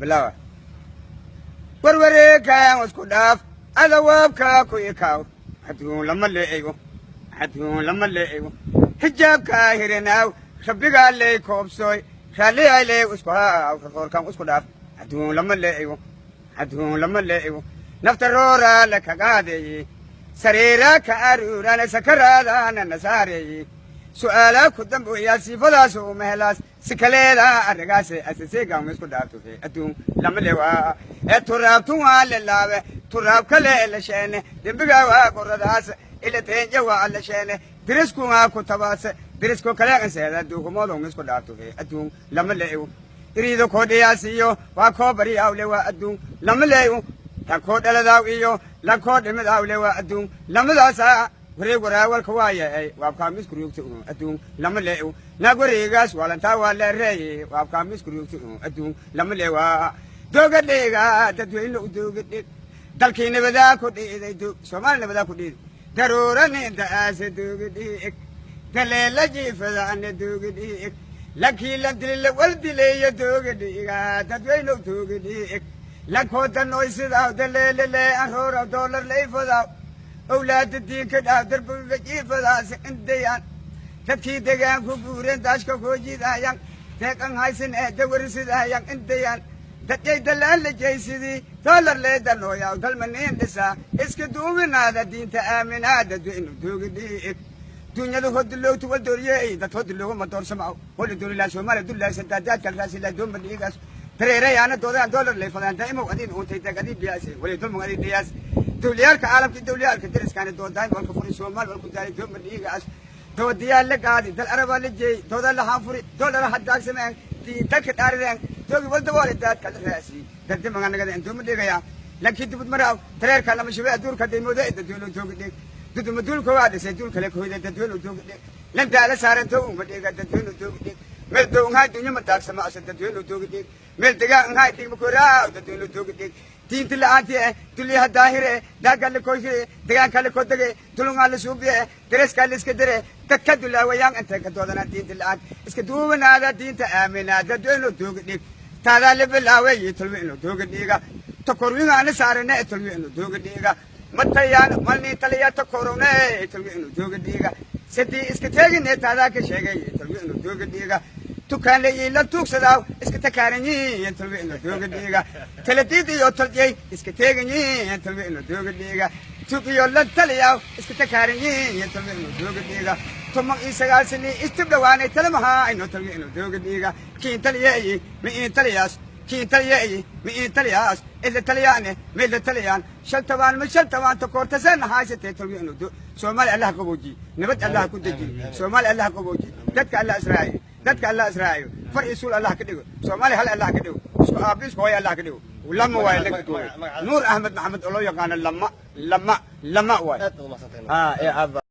Bilaawa. Warwareegan isku dhaaf, adawaabka ku ikaaw. Adduun lama leego, adduun lama leego. Xijaabkaa hirinaaw, rabbigaa ley koobsooy, raalliyaa ley isku haaw. Rorkan isku dhaaf, adduun lama leego, adduun lama leego. Nafta rooraa la kagaadeeye, sariiraa ka aruurana, sakaraadaana nasaareeye, su'aalaa ku damboyaa, siifadaas uma helaas, si kaleeda arrigaas asaseegaan isku dhaaftufe. Adduun lama leewaa ee turaabtun waa la laabe, turaab kale la sheene, dembigaa waa qoradaas ila teenja waa la sheene, diriskumaa ku tabaase, dirisko kale anseeda duukumoodon isku dhaaftufe. Adduun lama leeyo. Iriido koo dhiyaas iyo waa koo bariyaawle, waa adduun lama leeyo. Tan koo dhaladaaw iyo lan koo dhimidaawle, waa adduun lamadaasa. Wareeg waraawalka waaye, waabkaamisku ruugta. Adduun lama leeyo. Naag wareegaas waalantaa waa leereeye, waabkaamisku ruugta. Adduun lama leewaa. Dooga dheega dadweyne u dooga dheeg, dalkii nabadaa ku dhiiday, doog Soomaali nabadaa ku dhiiday, daruurani da'aase dooga dhiig, daleela jiifada ane dooga dhiig, lankii lan dilila wal dileeya, dooga dhiiga dadweyne u dooga dhiig, lankoo danoysidaa daleelele anroora doolar layfadaa, owlaada diinka dhaaf, darbiga jiifadaasi indayaan, dadkii degaanku guureen, daashka koo jiidaayan, deeqan haysan ee dawarsidaayan indayaan, dadkay dalaan la jaysidii doolar lee danooyaa, dalmaniin dhisaa, iska duubinaada, diinta aaminaada inu dooga dhiig. Dunyada hodi loogtu wal dooriyey, dad hodi looguma doorsamaw wali doorilaha Soomaaliya dulaysa daadaadkal raasila dooma dhiigaas dareerayaana doodayaan doolar layfadaan daa'imow adiin uuntay deeg adii biyaas wali dulmug adii dhiyaas dawliyaalka caalamka, dawliyaalka dariskaani doodayn walka furi Soomaal walku daali dooma dhiigaas doodiyaa la gaadi, dal arabaa la jeey, dooda la haanfuri, doolara hadaagsameen, diintanka dhaarideen, doogi walda waali daadka la raasi dardimaganagada intuuma dhigaya lankii dubud maraaw dareerka lama shubay aduurka daymooda dadweyne dooga dhig, duduma duulka waa dhisay, duul kale koyda dadweyne dooga dhig, lan daala saaran toog uma dhiga dadweyne dooga dhig, meel doog nhaa dunya ma daagsama asa dadweyne dooga dhig, meel degaan nhaa dhigma koraa dadweyne dooga dhig, diinta la'aanti eh, dulyaha daahire, daagga la koyhire, degaanka la kodege, dulungaa la suubiye, dareeskaa la iska dere, dadka dulaawayaan intay ka doodanaa diinta la'aan. Iska duubanaada, diinta aaminaa, dadweyne dooga dhig. Taadaa la bilaaway tolwi inuu dooga dhiiga, takorwigaana saarane tolwi inuu dooga dhiiga, matayaan malni taliya takorowne tolwi inuu dooga dhiiga, sidii iska teegine taadaa ka sheegay tolwi inuu dooga dhiiga, tukaan la iila tuugsadaa iska takaaranyiin tolwi inuu dooga dhiiga, taladiid iyo tolyey iska teeganyiin tolwi inuu dooga dhiiga, tug iyo la taliyaa iska takaaranyiin tolwi inuu dooga dhiiga, 19 sani istib dhawaanay talamaha inuu tolwi inuu dooga dhiiga, kiin taliyeeyi mi iin taliyaas, kiin taliyeeyi mi iin taliyaas, ila taliyaane mi ila taliyaan, shaltabaan ma shaltabaan takoortaseen haysatee tolwi inuu do. Soomaali Allah qaboojiye, nabad Allah ku dejiye. Soomaali Allah qaboojiye, dadka Allah israaciyo, dadka Allah israaciyo, far iyo suul Allah ka dhigo. Soomaali hal Allah ka dhigo, isku aabbi isku hooyo Allah ka dhigo. Lama waay laga gooyo Nuur Ahmed Maxamed oo loo yaqaano lama lama lama waay. Aad baad umahadsantahay. Ah, ee aabba.